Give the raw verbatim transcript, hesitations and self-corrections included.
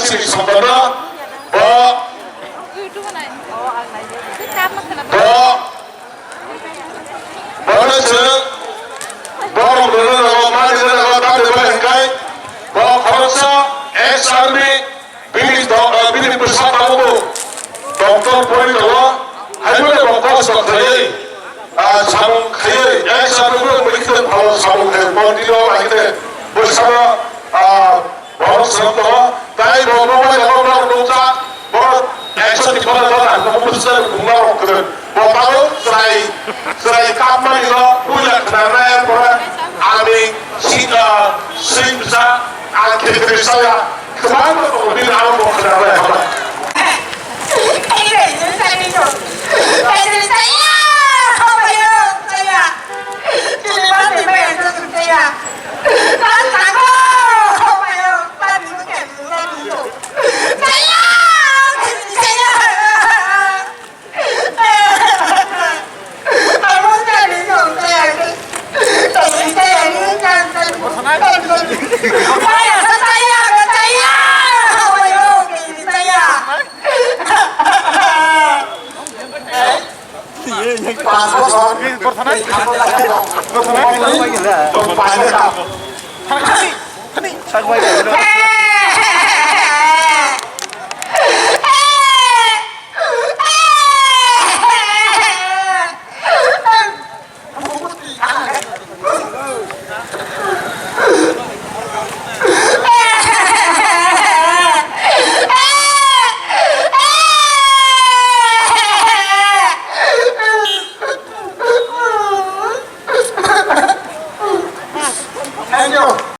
Sri Sokana, bo, bo, bono chwng, borok rwna rwgo, mani rwna rwgo, ta rwbai hwnkhe, bo khoroksa ex army, bini do-, bini bwsa tabukbo doctor pori tongo, haibole bo kosto khaiwi, ah, samung khaiwi, ex army bo bini khe phalo samung khai, bo dino bai khe, bwsano, ah, Borok swnam tongo, tai bo bo bai bo bo nukjak, borok ekso tipano jora, bo bo swnam bumla rok kwrwng. Bo tabuk chwrai, chwrai kapmani no puila khwnarnai, pore ani sida, singsa, ang khe khe saya, kwbangma tongo, bini abo bo khwnarnai. Paanch bochor. Thank you.